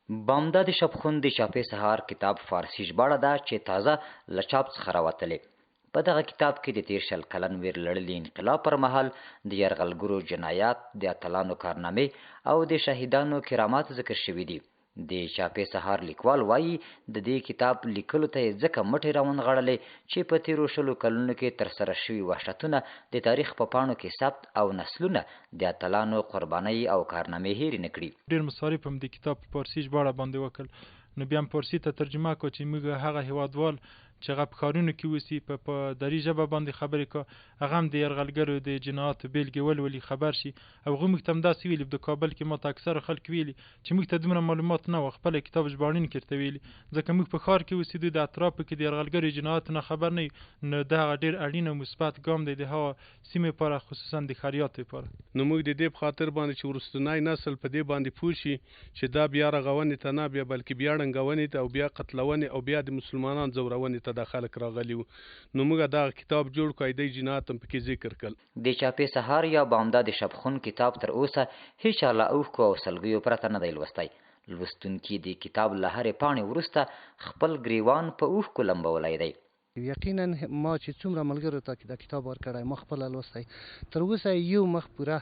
بامداد شبخون د چاپې سهار کتاب فارسي ژباړه ده چې تازه له چاپ څخه راوتلې. په دغه کتاب کې د تېر 20 کلن ویر لړلي انقلاب پر مهال د یرغلګرو جنایات، د اتلانو کارنامې او د شهیدانو کرامات ذکر شوي دي. د چاپې سهار لیکوال وايي، د دې کتاب لیکلو ته یې ځکه مټې راونغاړلې چې په تېرو 20 کلونو کې ترسره شوي وحشتونه د تاریخ په پاڼو کې ثبت او نسلونه د اتلانو قربانۍ او کارنامې هېرې نه کړي. ډېر مصارف هم د کتاب په پارسي ژباړه باندې وکړ، نو بیا هم پارسي ته ترجمه کړ چې موږ هغه هېوادوال چې هغه په ښارونو کې اوسي، په دري ژبه باندې خبرې کا، هغه هم د یرغلګرو د جنایاتو بېلګې ولولي، خبر شي. او هغوی موږ ته هم داسې ویلي، په کابل کې ماته اکثره خلک ویلي چې موږ ته دومره معلومات نه وه، خپله کتاب ژباړونکي ورته ویلي، ځکه موږ په ښار کې اوسېدو، د اطرافو کې د یرغلګرو جنایاتو نه خبر نه یو. نو دا هغه ډېر اړین او مثبت ګام دی د هغه سیمې لپاره، خصوصا د ښاریاتو لپاره. نو موږ د دې په خاطر باندې چې وروستنی نسل په دې باندې پوه شي چې دا بیا رغونې ته نه، بیا بلکې بیا ړنګونې ته او بیا قتلونې او بیا د مسلمانانو ځورونې ته دا خلک راغلي وو، نو موږ دغه کتاب جوړ کړو، دی جنایات هم پکې ذکر کړل. د چاپې سهار یا بامداد شبخون کتاب تر اوسه هیچا له اوښکو او سلګیو پرته نه دی لوستی. لوستونکي د کتاب له هرې پاڼې وروسته خپل ګریوان په اوښکو لمبولی دی. یقینا ما چې څومره ملګرو ته دا کتاب ورکړی، ما خپله لوستی، تر اوسه یو مخ پوره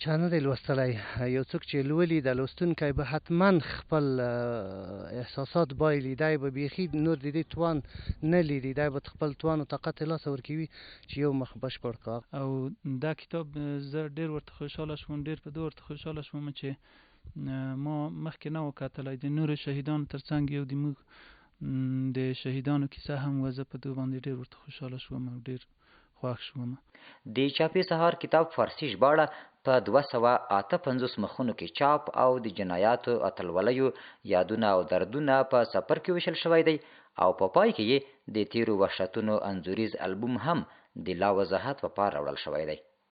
چا نه دی لوستلی. یو څوک چې لولي، د لوستونکی به حتما خپل احساسات بایلي، دی به بیخي نور د دې توان نه لري، دی به خپل توان او طاقت لاسه ورکوي چې یو مخ بشپړ کا. او دا کتاب زه ډېر ورته خوشحاله شوم، ډېر په ده ورته خوشحاله شوم چې ما مخکې نه و کتلی. د نورو شهیدانو ترڅنګ یو د موږ د شهیدانو کیسه هم وه، زه په ده باندې ډېر ورته خوشحاله شوم او ډېر خوښ شوم. د چاپې سهار کتاب فارسي ژباړه په 258 مخونو کې چاپ او د جنایاتو، اتلولیو یادونه او دردونه په څپرکو ویشل شوی دی او په پای کې یې د تېرو وحشتونو انځوریز البوم هم د لا وضاحت په پار راوړل شوی دی.